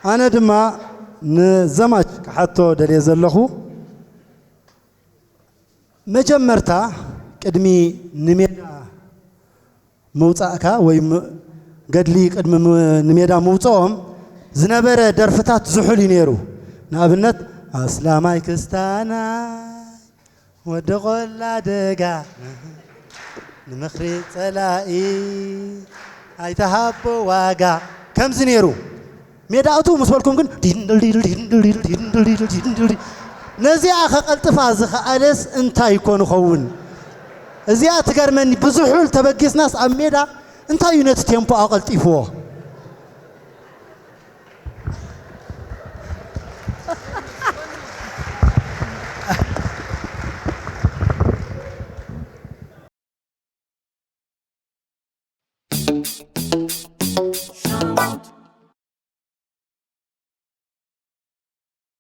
ኣነ ድማ ንዘማች ክሓቶ ደልየ ዘለኹ፣ መጀመርታ ቅድሚ ንሜዳ ምውፃእካ ወይ ም- ገድሊ ቅድሚ ም- ንሜዳ ምውፅኦም ዝነበረ ደርፍታት ዝሑል እዩ ነይሩ። ንኣብነት ኣስላማይ ክስታናይ ወዲ ቆላ ደጋ ንምኽሪ ጸላኢ ኣይተሃቦ ዋጋ ከምዚ ነይሩ። ሜዳ እቱ ምስ በልኩም ግን ዲንድል ዲንድል ዲንድል ዲንድል ዲንድል ዲንድል ዲንድል ዲንድል። ነዚኣ ከቐልጥፋ ዝኸኣለስ እንታይ እኮ ንኸውን? እዚኣ ትገርመኒ። ብዙሑል ተበጊስናስ ኣብ ሜዳ እንታይ እዩ ነቲ ቴምፖ ኣቐልጢፍዎ?